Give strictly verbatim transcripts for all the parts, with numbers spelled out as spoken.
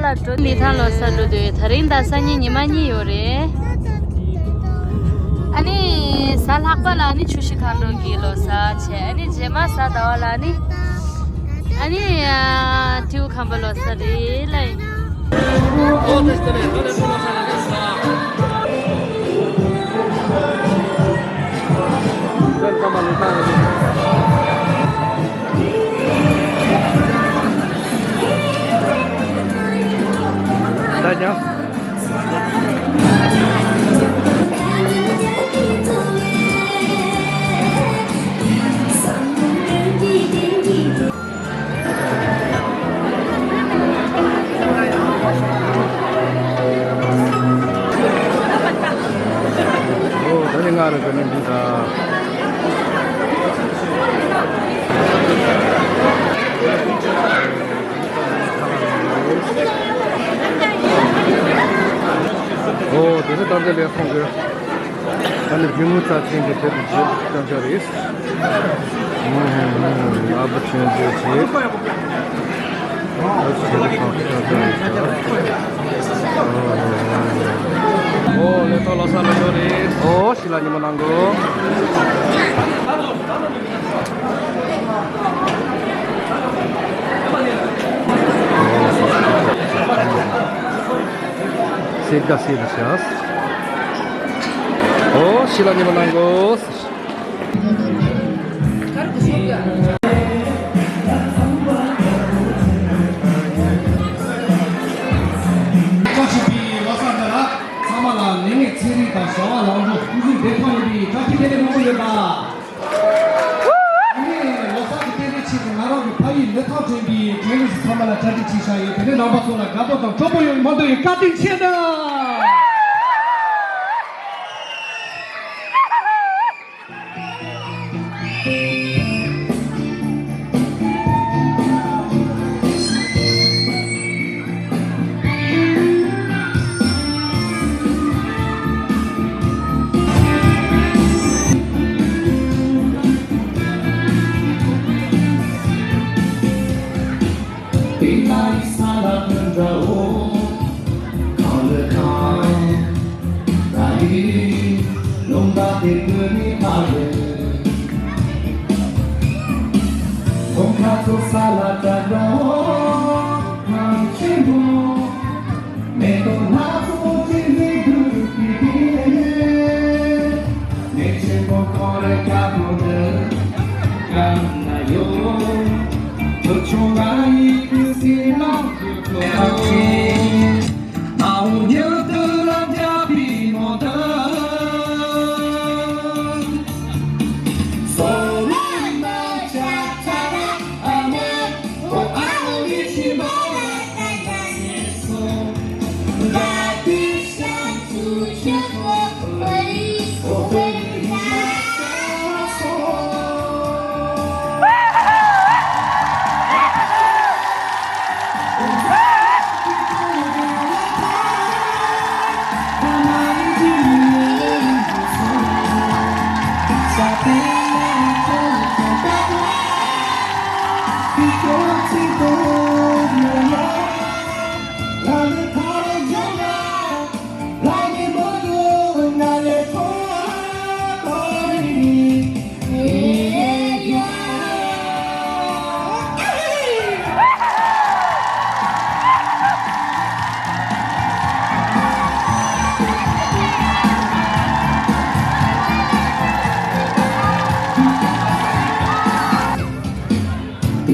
ལ་འགྲོ། ལི་ཐང་ལོ་གསར་འགྲོ་འདོད། ད་རིང་ད་སང་ཉིན་ཉི་མ་གཉིས་ཡོད་རེད། ཨ་ནི་གཟའ་ལྷག་པ་ལ་ཨ་ནི་ཆུ་བཞི་སྒང་དྲུག་གི་ལོ་གསར་བྱས། ཨ་ནི་རྗེས་མ་གཟའ་ཟླ་བ་ལ་ཨ་ནི། ཨ་ནི་ཨ་ཐེའུ་ཁམས་པ་ལོ་གསར་རེད་ལ། ད་ཉོ། ཨོ། ད་ནི་ང་རང་གི་ནི་འདི་ད། ཨོ། དེ་ནི་ད་འདི་ལས་སོང་གི། ད་ནི་རྒྱུ་དངུལ་རྩ་ཅན་གྱི་དེབ་ཀྱི་རྒྱུ་རྐྱང་ཆ་རེད། ཨ་བུ་ཆེན་རྒྱུ་ཆེ། ཨོ་ལེ་ཏོ་ལོ་གསར་ལོ་ཡོད་རེད། ཨོ་ཤི་ལ་ཉི་མ་ནང་གོ། སེ་ག་སེ་ག་ཤ། ཨོ་ཤི་ལ་ཉི་མ་ནང་གོ། བཀྲ་ཤིས་པའི་ལོ་གསར་འདི་ལ་ཚང་མ་ལ་ནད་མེད་ཚེ་རིང་དང་བྱ་བ་ལམ་འགྲོ། ཕུན་སུམ་བདེ་ཐང་ཡོང་བའི་བཀྲ་ཤིས་བདེ་ལེགས་མང་པོ་ཡོད་པ། ཨ་ནི་ལོ་གསར་གྱི་རྟེན་འབྲེལ་ཆེད་དུ་ང་རང་གི་ཕ་ཡུལ་ལི་ཐང་དྲན་པའི་དྲན་རིགས་སུ་ཚང་མ་ལ་གྲ་སྒྲིག་བྱས་བཞག་ཡོད། དེ་ནས་རྣམ་པ་ཚོ་ལ་དགའ་པོ་དང་སྤྲོ་པོ་ཡོང་བའི་སྨོན་འདུན་ཡོད། བཀའ་དྲིན་ཆེ་གནང་། དེ་ལ་ཡི་ས་ལ་ཀུན་འདྲ་འོ། གང་ལ་གང་ད་ཡི་ལུང་པ་དེ་ཀུན་ནི་ཕ་རེད། གོང་ཁ་ཚོ་ས་ལ་བྲག་འདྲ་འོ། གངས་ཆེན་པོ། མེ་ཏོག་སྣ་ཚོགས་ཅན་ནི་འབུ་རུ་ཀི་ཀི་ཡེ། མེ་ཆེན་པོ་ཁོ་རེ་ཀ་པོ་འདི་ཀ་ན་ཡོད། བུ་ཆུང་ང་ཡི་ཀི་སི་ནང་དུ་ཐོག་ཆེ། མ་འོངས་ཉི་དུ་ལ་འཇག་པའི་མོ་འདི། སོ་ལོ་ན་ཆ་ཆ་ར་ཨ་མ།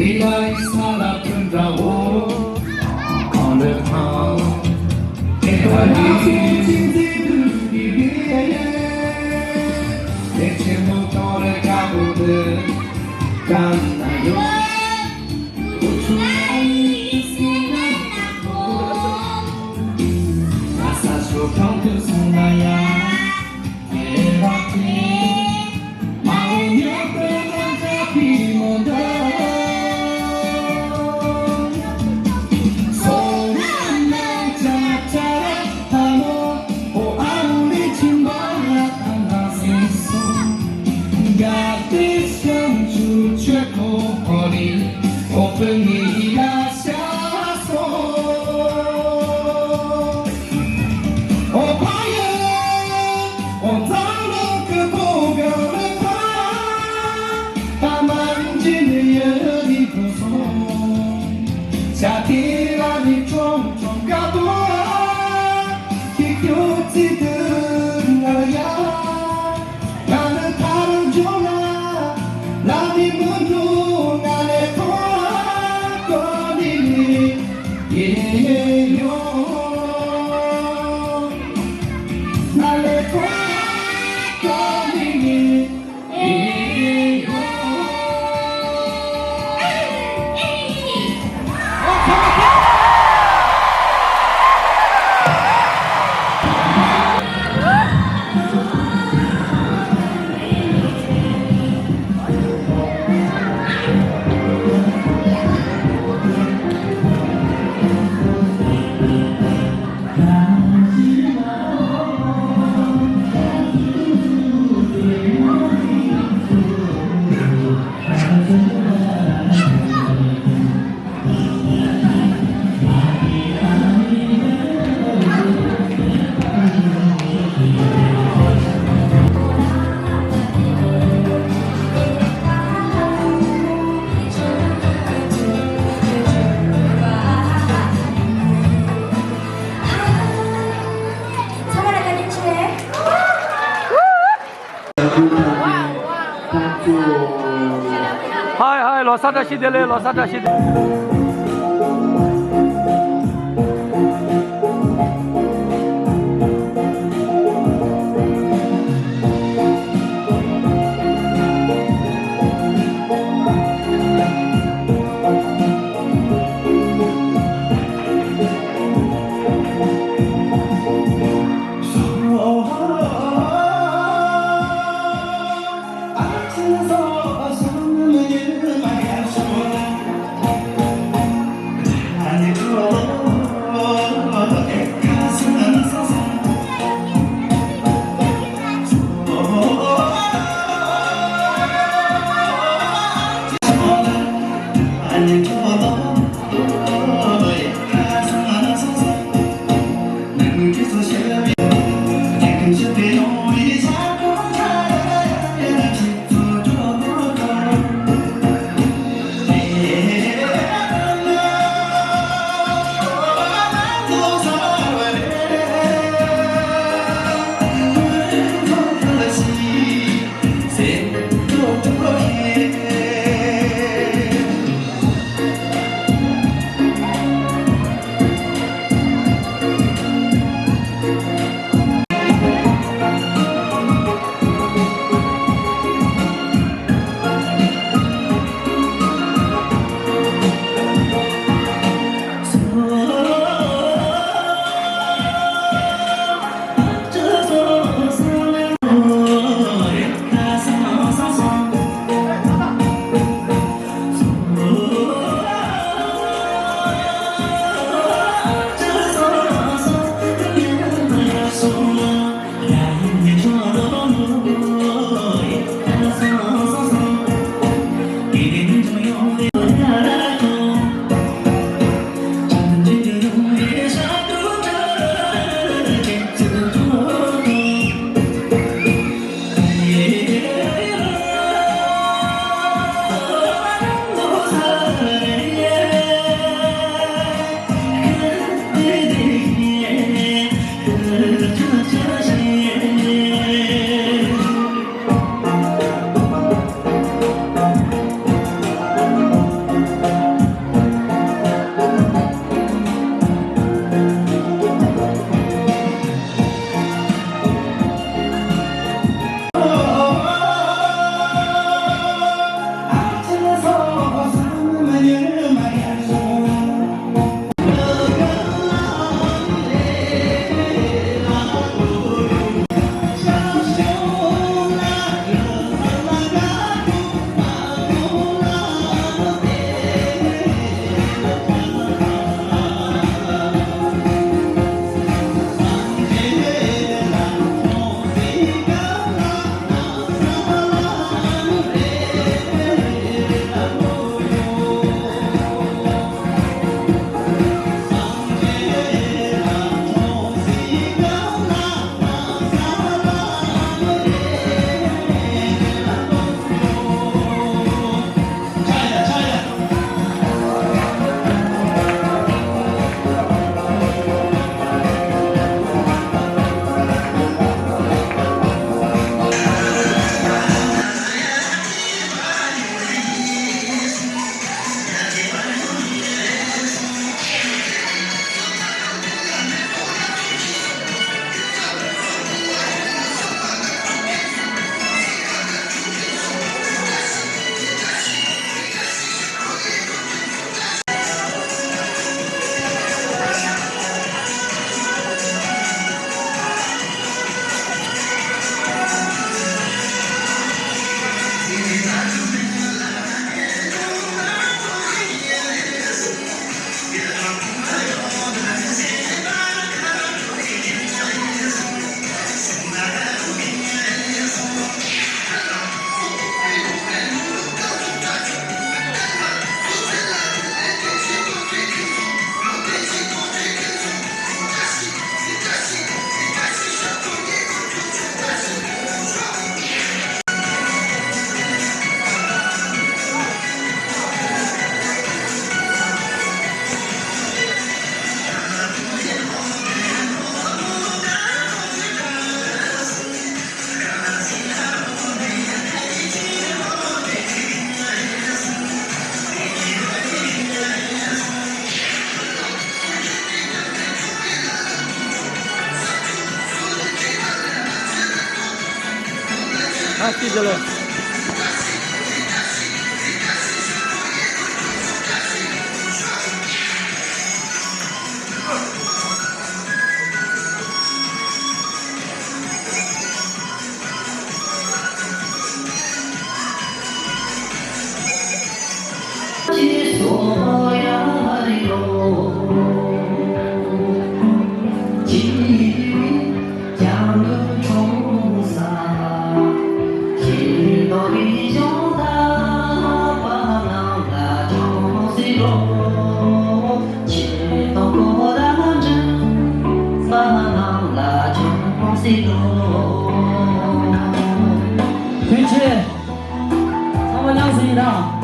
དེ་ལ་ཡི་ས་ལ་ཀུན་འདྲ་འོ། གང་ལ་གང་། དེ་ལ་ཡི་ཅིང་ཅིང་ཟེར་དུ་དེ་བེ་ཡེ། དེ་ཆེན་མོ་ཅོ་རེ་ཀ་བུ་དེ་གང་ན་ཡོད། བུ་ཆུང་ཨ་ཡི་སེ་ན་ན་ཁོ། ང་ས་ཆུ་གང་དུ་སོང་ན་ཡང་། ལོ་གསར་བཀྲ་ཤིས་བདེ་ལེགས། ལོ་གསར་བཀྲ་ཤིས་བདེ་ལེགས། ཨ་ཙི་ཙི་ལ། ཐུགས་རྗེ་ཆེ། ཚང་མ་ལངས་ཟིན་ཡིན་ན།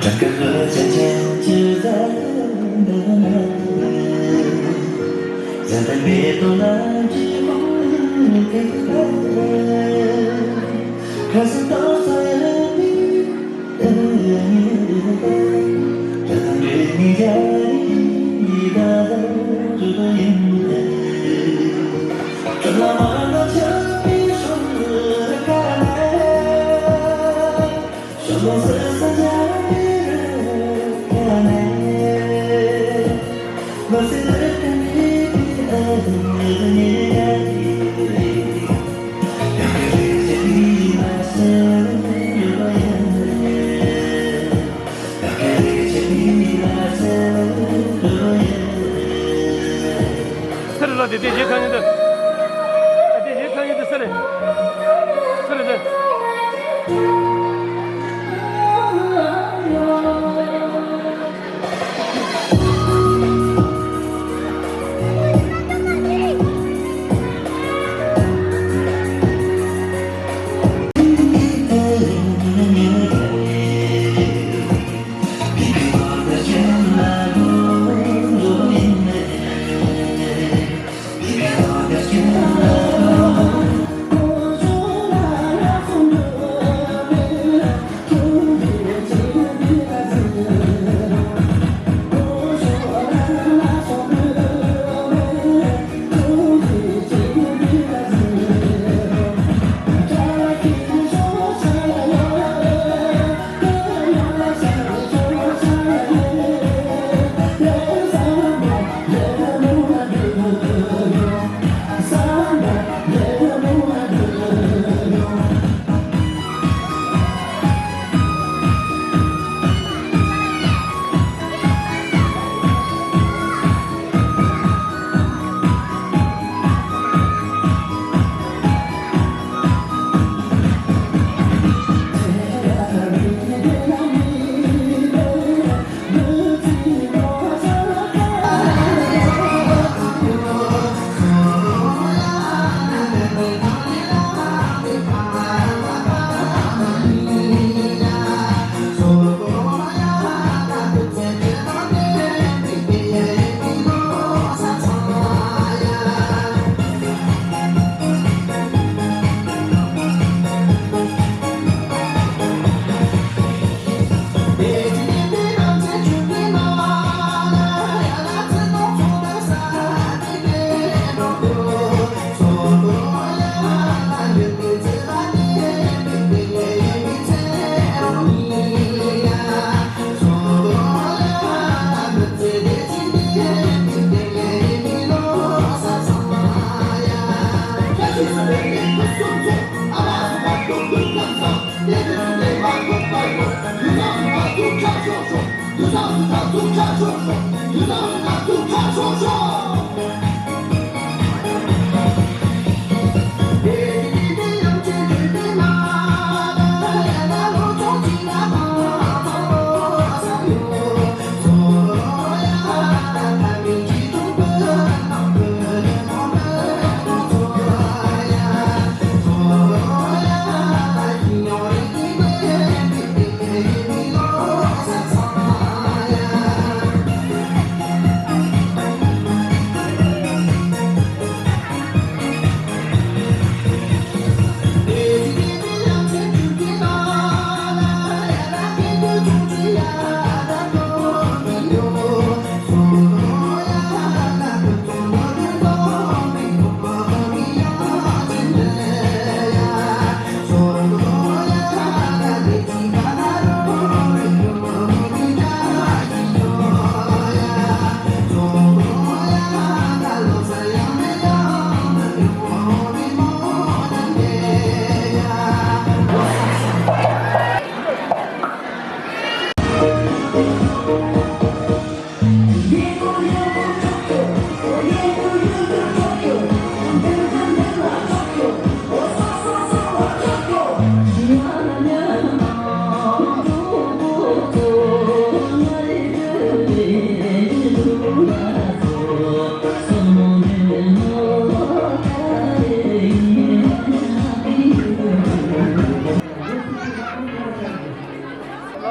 སེ་རེད་ལ་དེ་དེ་གཞས་ཁ་ཉིན་དུ། དེ་གཞས་ཁ་ཉིན་དུ་སེ་རེད། སེ་རེད་དེ། ལགས་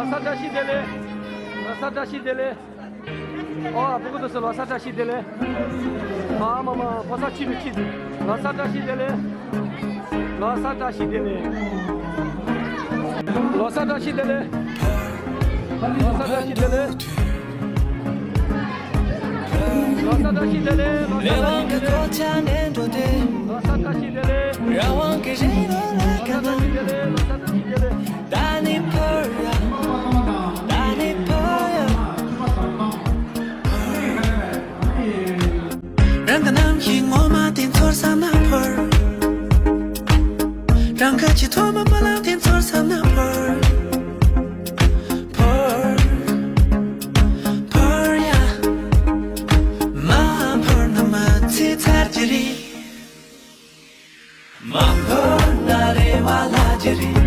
སོ། བཀྲ་ཤིས་བདེ་ལེགས། ལོ་གསར་བཀྲ་ཤིས་བདེ་ལེགས། ཨོ་ཕྲུ་གུ་དེ་ཚོ་ལོ་གསར་བཀྲ་ཤིས་བདེ་ལེགས། ཨ་མ་མ་ཕོ་གསར་ཁྱི་རུ་ཁྱི་རུ། ལོ་གསར་བཀྲ་ཤིས་བདེ་ལེགས། ལོ་གསར་བཀྲ་ཤིས་བདེ་ལེགས། ལོ་གསར་བཀྲ་ཤིས་བདེ་ལེགས། ལོ་གསར་བཀྲ་ཤིས་བདེ་ལེགས། ལོ་གསར་བཀྲ་ཤིས་བདེ་ལེགས། ལོ་གསར་བཀྲ་ཤིས་བདེ་ལེགས། ལོ་གསར་བཀྲ་ཤིས་བདེ་ལེགས། ལོ་གསར་བཀྲ་ཤིས་བདེ་ལེགས། ལོ་གསར་བཀྲ་ཤིས་བདེ་ལེགས། ད་ནི་ཕར་ཡ། ད་ནི་ཕར་ཡ། རང་གི་རྣམ་ཤེས་ངོ་མ་དེ་ཚོར་བསམ་ན་ཕར། རང་གི་ཁྱི་ཐོག་མ་པ་ལགས་དེ་ཚོར་བསམ་ན་ཕར། ཕར། ཕར་ཡ། མ་ཕར་ན་མ་ཚེ་ཚར་གྱི་རེད། མ་འཕུར་ན་རེ་བ་ལྷག་གི་རེད།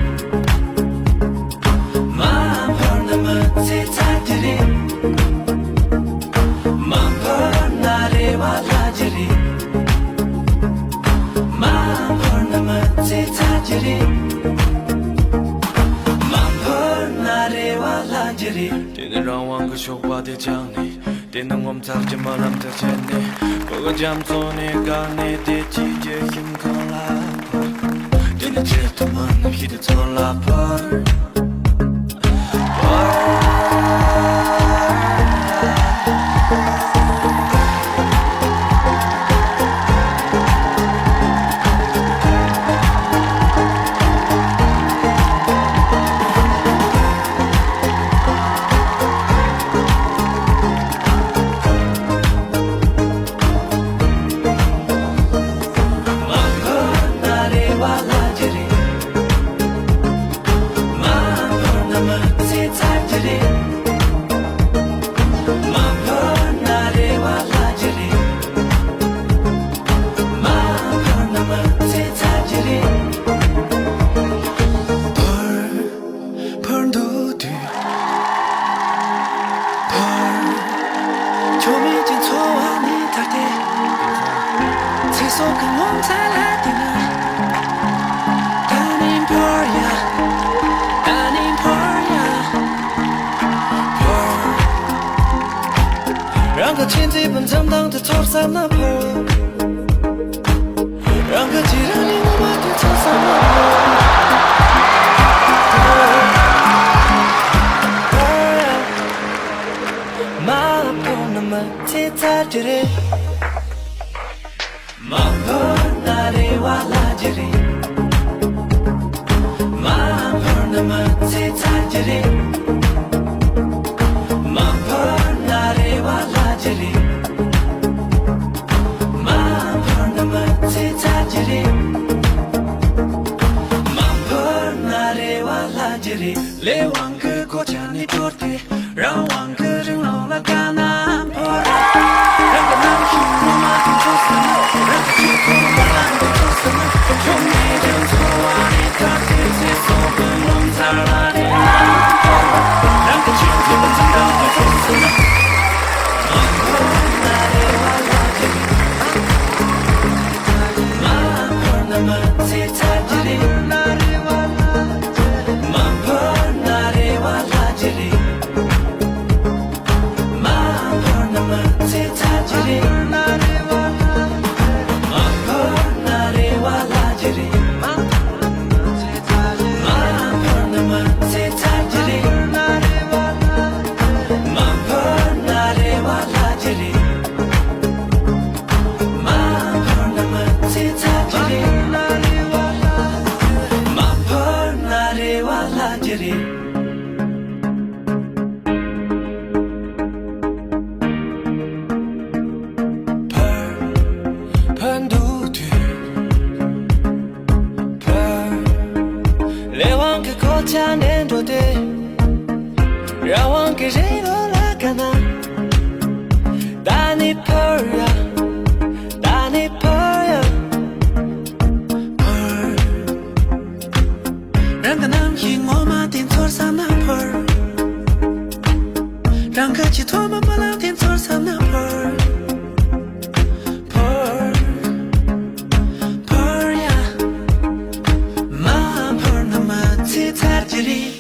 མ་འཕུར་ན་མི་ཚེ་ཚར་གྱི་རེད། མ་འཕུར་ན་རེ་བ་ལྷག་གི་རེད། མ་འཕུར་ན་མི་ཚེ་ཚར་གྱི་རེད། མ་འཕུར་ན་རེ་བ་ལྷག་གི་རེད། དེ་ནི་རང་དབང་གི་ཞོགས་པ་དེ་བཅངས་ནས། དེ་ནི་ངོ་མཚར་གྱི་རྨི་ལམ་དུ་བྱས་ནས། གོ་གི་རྒྱ་མཚོ་ནས་བཀག་ནས་བདེ་སྐྱིད་ཀྱི་ཤིང་ཁང་ལ་བབས། དེ་ནི་ཆེད་དུ་མ་ནམ་ཤི་དུ་ཚོར་ལ་བབས། ཕར་འདུག་དུས། ཕར། ཆོ་མེད་ཀྱི་འཚོ་བ་ནི་ད་ལྟའི། ཚེ་སྲོག་གི་ངོ་མཚར་ལ་བལྟས་ན། ད་ནི་ཕར་ཡ། ད་ནི་ཕར་ཡ། ཕར། རང་གི་ཆེས་མཛེས་པའི་འཛུམ་མདངས་དེ་ཚོར་བསམ་ན་ཕར། རང་གི་རྗེས་རང་ལས་ངོ་མ་དེ་ཚོར་བསམ་ན་ཕར། མ་ཕར་ན་མི་ཚེ་ཚར་གྱི་རེད། མ་འཕུར་ན་རེ་བ་ལྷག་གི་རེད། མ་འཕུར་ན་མི་ཚེ་ཚར་གྱི་རེད། མ་འཕུར་ན་རེ་བ་ལྷག་གི་རེད། མ་འཕུར་ན་མི་ཚེ་ཚར་གྱི་རེད། མ་འཕུར་ན་རེ་བ་ལྷག་གི་རེད། ལས་དབང་གི་གོ་ཆ་ནས་དོར་ཏེ། རང་དབང་གི་རིང་ལུགས་ལ་དགའ་ན་འཕོ་ར། རང་གི་རྣམ་ཤེས་ངོ་མ་དེ་ཚོ་ཟེར་ན། རང་གི་ཆེས་མཐོའི་རྨི་ལམ་དེ་ཚོ་ཟེར་ན། ཆོ་མེད་ཀྱང་འཚོ་བ་རེ་ཁ་ཚེ་ཚེ་སྲོག་གི་ངོ་མཚར་ལ་རེ་ལ་འཕོ་ར། རང་གི་ཆེས་མཐོའི་འཛུམ་མདངས་དེ་ཚོ་ཟེར་ན། མ་འཕོ་ན་རེ་བ་ལྷག་གི་རེད། མ་འཕོ་ན་མི་ཚེ་ཚར་གྱི་རེད། མ་འཕོ་ན་རེ་བ་ལྷག་གི་རེད། མ་འཕོ་ན་མི་ཚེ་ཚར་གྱི་རེད། མ་འཕོ་ན་རེ་བ་ལྷག་གི་རེད། མ་འཕོ་ན་མི་ཚེ་ཚར་གྱི་རེད། མ་འཕོ་ན་རེ་བ་ལྷག་གི་རེད། མ་འཕོ་ན་མི་ཚེ་ཚར་གྱི་རེད། མ་འཕོ་ན་རེ་བ་ལྷག་གི་རེད། ཕར། ཕར་འདུག་དུས། ཕར། ལས་དབང་གི་གོ་ཆ་ནས་འགྲོ་དུས། རང་དབང་གི་རིང་ལུགས་ལ་དགའ་ན། ད་ནི་ཕར་ཡ། ད་ནི་ཕར་ཡ། ཕར། རང་གི་རྣམ་ཤེས་ངོ་མ་དེ་ཚོར་བསམ་ན་ཕར། རང་གི་ཁྱི་ཐོག་མ་པ་ལགས་དེ་ཚོར་བསམ་ན་ཕར། ཕར། ཕར་ཡ། མ་ཕར་ན་མི་ཚེ་ཚར་གྱི་རེད།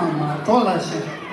མ་གྲོགས་ལ་ཞེས།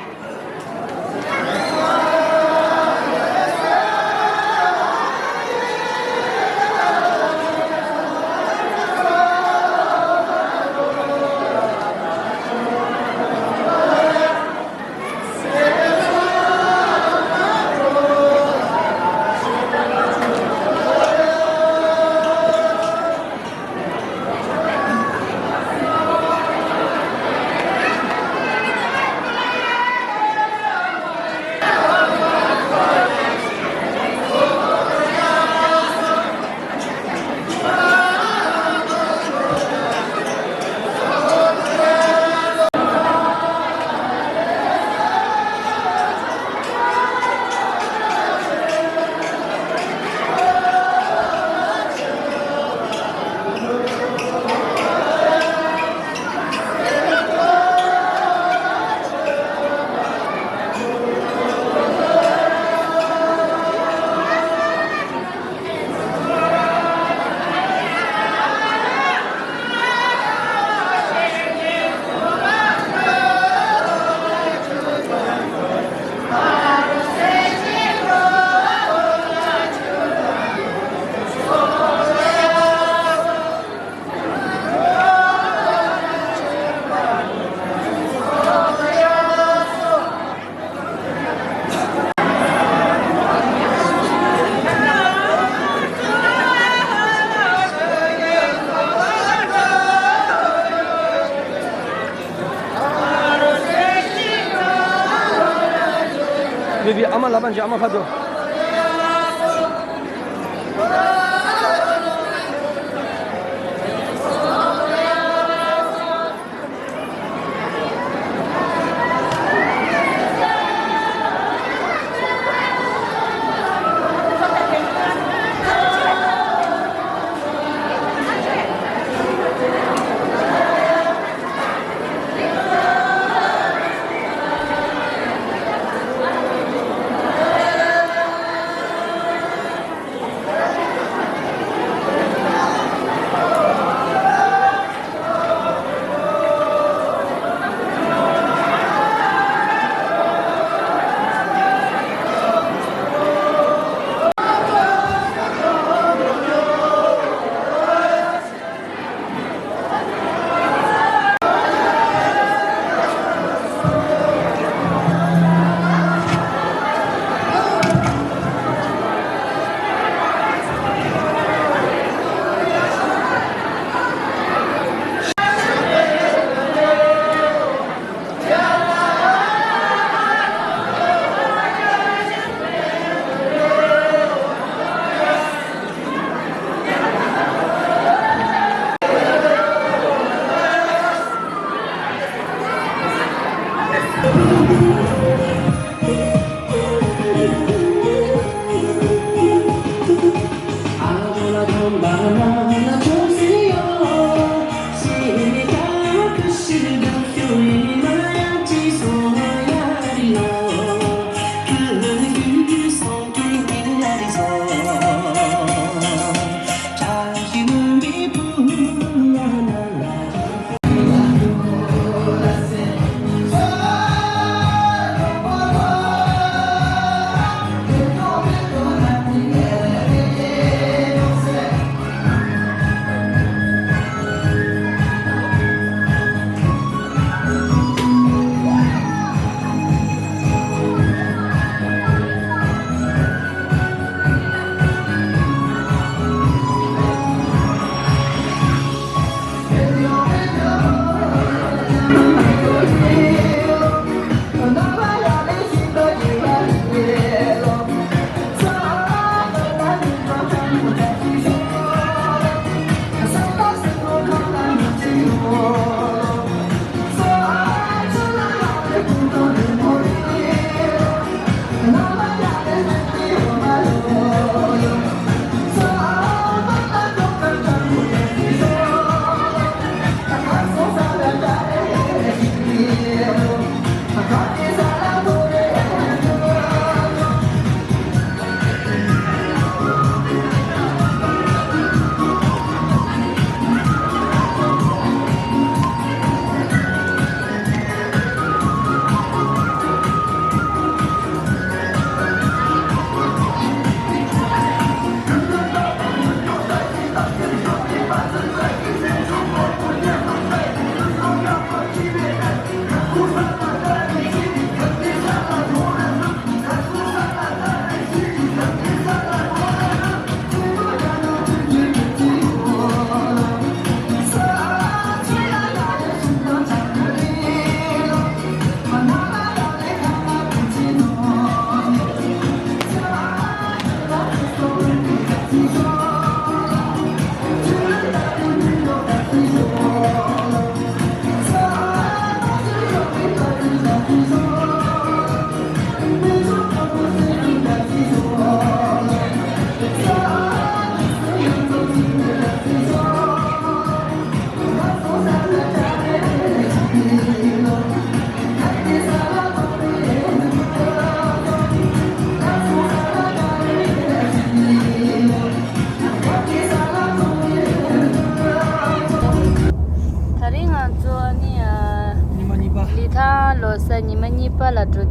མི་བི་ཨ་མ་ལབ་པ་ཅིག་ཨ་མ་ཕ་དོ།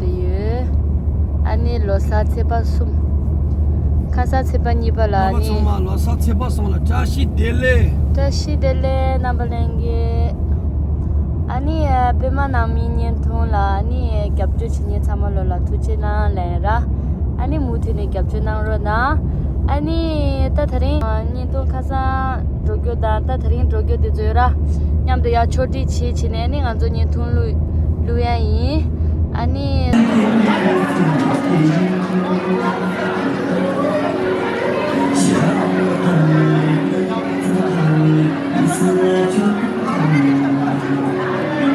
དུ་ཡོད། ཨ་ནི་ལོ་གསར་ཚེས་པ་གསུམ། ཁ་སང་ཚེས་པ་གཉིས་པ་ལ། རྣམ་པ་ཨ་ནི་ཚང་མ་ལོ་གསར་ཚེས་པ་གསུམ་ལ་བཀྲ་ཤིས་བདེ་ལེགས། བཀྲ་ཤིས་བདེ་ལེགས། རྣམ་པ་ལྷན་རྒྱས། ཨ་ནི་པད་མ་ནང་མི་བརྙན་ཐུང་ལ་ཨ་ནི་རྒྱབ་སྐྱོར་བྱེད་མཁན་ཚང་མ་ལོ་ལ་ཐུགས་རྗེ་གནང་ལན་ར། ཨ་ནི་མུ་མཐུད་ནས་རྒྱབ་སྐྱོར་གནང་རོགས་གནང་། ཨ་ནི་ད་དེ་རིང་བརྙན་ཐུང་ཁ་སང་འགྲོ་རྒྱུ་དང་ད་དེ་རིང་འགྲོ་རྒྱུ་དེ་ཚོ་ཡོད་ར། མཉམ་དུ་ཡར་ཕྱོགས་སྒྲིག་བྱེད་བྱེད་ནས་ཨ་ནི་ང་ཚོ་བརྙན་ཐུང་བླུག་བླུག་ཡ་ཡིན། ཨ་ནི།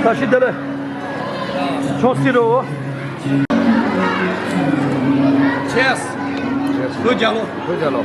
བཀྲ་ཤིས་བདེ་ལེགས། ཆུང་སྲིད་རོ། ཆེས། ཆེས། ལོ་བརྒྱ་ལོ། ལོ་བརྒྱ་ལོ།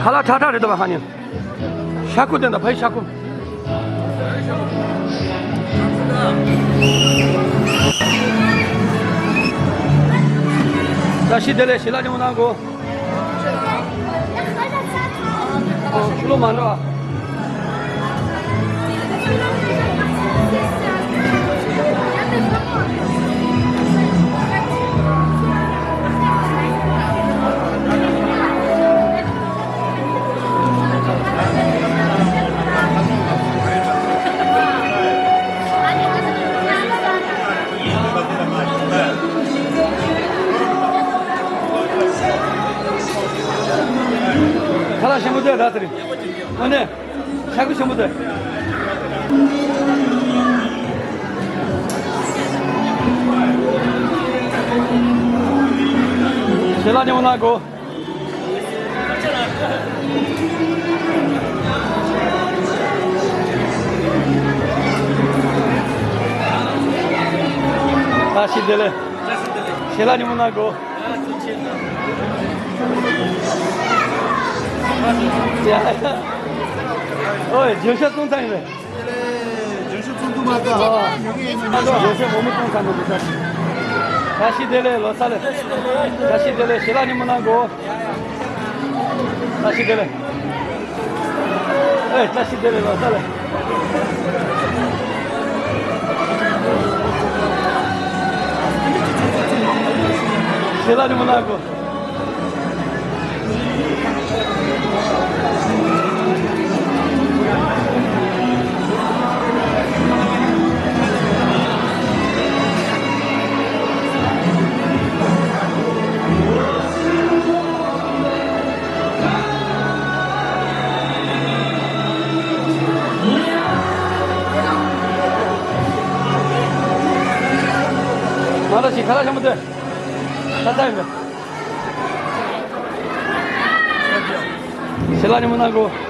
ཁ་ལག་ཁྲག་ཁྲག་རེད་འདུག་བ། ཧ་ནི། ཤ་ཁུ་དེ་འདྲ་ཕའི་ཤ་ཁུ། བཀྲ་ཤིས་བདེ་ལེགས། ཞལ་ལག་ཉིན་མོ་གནང་དགོས། ཨོ། ཁྱི་ལོ་མ་འགྲོ། ཁ་ལག་ཞིམ་པོ་འདུག་ར་ཟེར། ཨ་ནི། ཤ་ཁུ་ཞིམ་པོ་འདུག། ཞལ་ལག་ཉིན་མོ་གནང་དགོས། བཀྲ་ཤིས་བདེ་ལེགས། ཞལ་ལག་ཉིན་མོ་གནང་དགོས། ཨོའི། ལྗོན་ཤིང་བཙོང་ཚར་ཡིན་པས། ལྗོན་ཤིང་བཙོང་དུ། བཀྲ་ཤིས་བདེ་ལེགས། ལོ་གསར་ལ་བཀྲ་ཤིས་བདེ་ལེགས། ཞལ་ལག་མཉེས་པོ་གནང་དགོས། བཀྲ་ཤིས་བདེ་ལེགས། ཨེ། བཀྲ་ཤིས་བདེ་ལེགས། ལོ་གསར་ལ། ཞལ་ལག་མཉེས་པོ་གནང་དགོས། མ་ད་ཞིག་ཁ་ལག་ཤམ་པོ་སྟེར། ད་ལྟ་ཡིན་པས། ཞལ་ལག་མཉེས་པོ་གནང་དགོས།